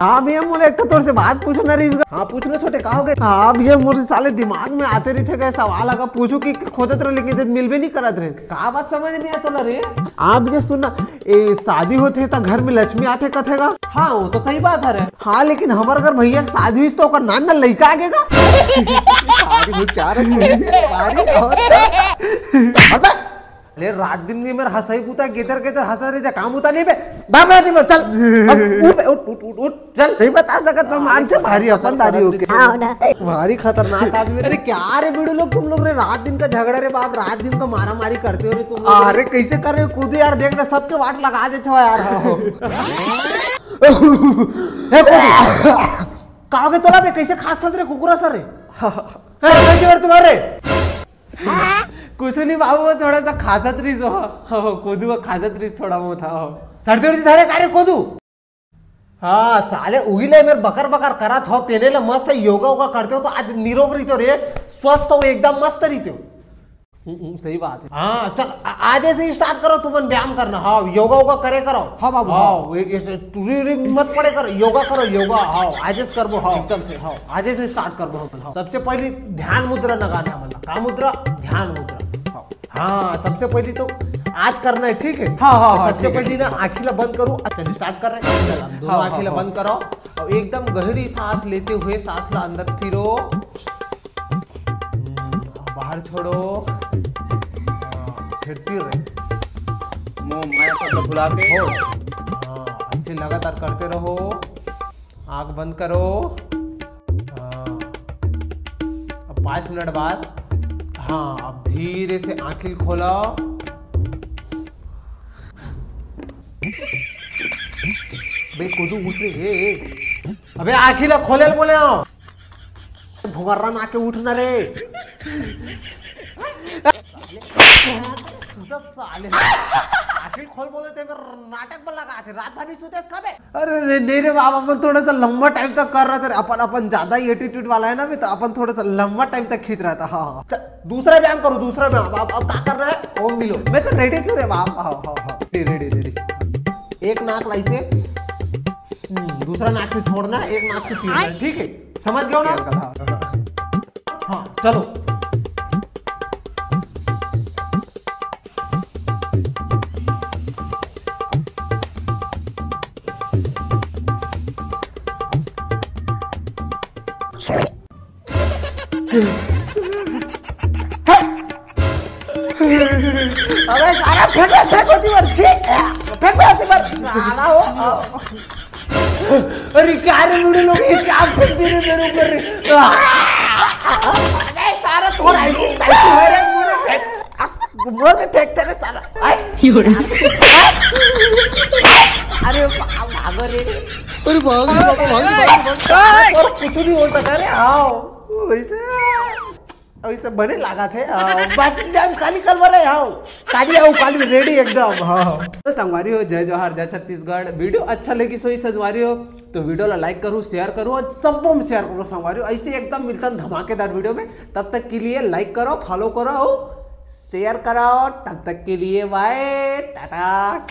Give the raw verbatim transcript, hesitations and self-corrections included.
हाँ भैया, मोला एक ठो तोर से बात पूछना रहिस गा। हाँ, पूछ ना छोटे, का हो गए? हाँ भैया, मोर साले दिमाग में आते रहिथे गा सवाल, अगर पूछू कि खोजत रहे, लेकिन जब मिलबे नहीं करत रहे। का बात समझ नहीं आता ला रे? हाँ भैया, सुन ना, ए, शादी होथे त घर में लक्ष्मी आथे कथे गा। हाँ, वो तो सही बात हरे। हाँ, लेकिन हमर घर भैया के शादी हुई तो ओकर नान ना लइका आगे गा। अरे, वो चार भारी बहुत। ले, रात दिन में मेर हंसई बूता, गेदर गेदर हंसा रहिथे, काम होता नहीं बे। बाप रे, चल। अब उठ बे, उठ, उठ, उठ, उठ, चल। नहीं बता सकत, तो मान से भारी अपन दारी होके। हाँ ना। भारी खतरनाक आदमी। अरे क्या रे बूढ़े लोग, तुम लोग रे, रात दिन का झगड़ा रे बाप, रात दिन का मारा मारी करते हो रे तुम लोग। अरे कैसे कर रहे हो कूदू यार, देख ना, सबके वाट लगा देते हो यार। हे कूदू, का हो गया तोला बे, कैसे खांसत रे कुकुरा सर रे? हे, कैसे कर तुम्हारे? कुछ नहीं बाबू, वो थोड़ा सा खांसत रहिस हो। हो, कूदू वो खांसत रहिस थोड़ा बहुत, हाँ, हो। सर्दी वर्दी धरे का रे कूदू? हाँ, साले उही ले मेर बकर बकर करत हो, तेने ले मस्त योगा वोगा करते हो तो आज निरोग रहिते हो रे, स्वस्थ हो, एकदम मस्त रहिते हो। हम्म, हम्म, सही बात है। हाँ, चल, आ-, आज से start करो तुमन व्यायाम करना, हाँ, योगा वोगा करे करो। हाँ बाबू, हाँ, हाँ। एक ऐसे टूरी उरी मत पड़े करो, योगा करो, योगा, हाँ, आज से करबो, हाँ, एकदम से, हाँ, आज से start करबो हम, हाँ। सबसे पहले ध्यान मुद्रा लगाना है, मतलब, का मुद्रा? ध्यान मुद्रा। हाँ। हाँ, सबसे पहली तो आज करना है, ठीक है? हाँ, हाँ, तो हाँ, सबसे ठीक है, पहली ना, ठीक है। आँखी ला बंद करो। अच्छा, start कर रहे हैं। आँखी ला, दोनों हाँ, आँखी ला हाँ, बंद हाँ। करो और एकदम गहरी सांस लेते हुए सांस ला अंदर तीरो, हम्म, बाहर छोड़ो। हाँ, फिर तीर रहे। मुंह माया सब भुला के। हो। हाँ, ऐसे लगातार करते रहो। आँख बंद करो। हाँ। अब पाँच मिनट बाद, हाँ, अब धीरे से आँखी खोलो। बे, कूदू उठ रे, ए, ए। अबे, आँखी ला खोले ल बोले हो। भुमर्रा ना के उठ ना रे। सुतत साले। आँखी खोल बोले ते, नाटक में लगा थे, रात भर नहीं सुते इसका बे। अरे रे, नहीं रे बाबा, अपन थोड़ा सा लंबा टाइम तक कर रहा था। अपन, अपन ज्यादा ही एटीट्यूड वाला है ना बे, तो अपन थोड़ा सा लंबा टाइम तक खींच रहा था। हाँ, हाँ। चल, दूसरा व्यायाम करो, दूसरा व्यायाम। अब, अब क्या कर रहा है? ओम मिलो। मैं तो रेडी हूँ रे बाप। हाँ, हाँ, हाँ। Ready, ready, ready. एक नाक लाई से, हम्म, दूसरा नाक से छोड़ना, एक नाक से तीर, ठीक है? समझ गए हो ना? हाँ, हाँ, हाँ। हाँ, चलो। अबे सारा फेंक, फेंक होती पर, छी, फेंक होती पर, साला हो। अरे क्या रे बूढ़े लोग, ये क्या फेंक दे रहे मेरे ऊपर रे? अबे सारा थोड़ा ऐसे, ऐसे हो रहा है, मुंह में फेंक, मुंह में फेंकते रे साला। अरे भागो रे। अरे भागो, भागो, भागो, भागो। और कुछ नहीं हो सका रे, आओ। वैसे, वैसे बने लागा थे, हाँ, बाकी टाइम काली कलवर है, हाँ। काली आओ, काली रेडी एकदम, हाँ। तो संगवारी हो, जय जोहार, जय छत्तीसगढ़। वीडियो अच्छा लगी सोई संगवारी हो, तो वीडियो ला लाइक करो, शेयर करो और सब में शेयर करो संगवारी हो। ऐसे एकदम मिलता है धमाकेदार वीडियो में। तब तक के लिए लाइक करो, फॉलो करो, शेयर करो। तब तक के लिए बाय, टाटा।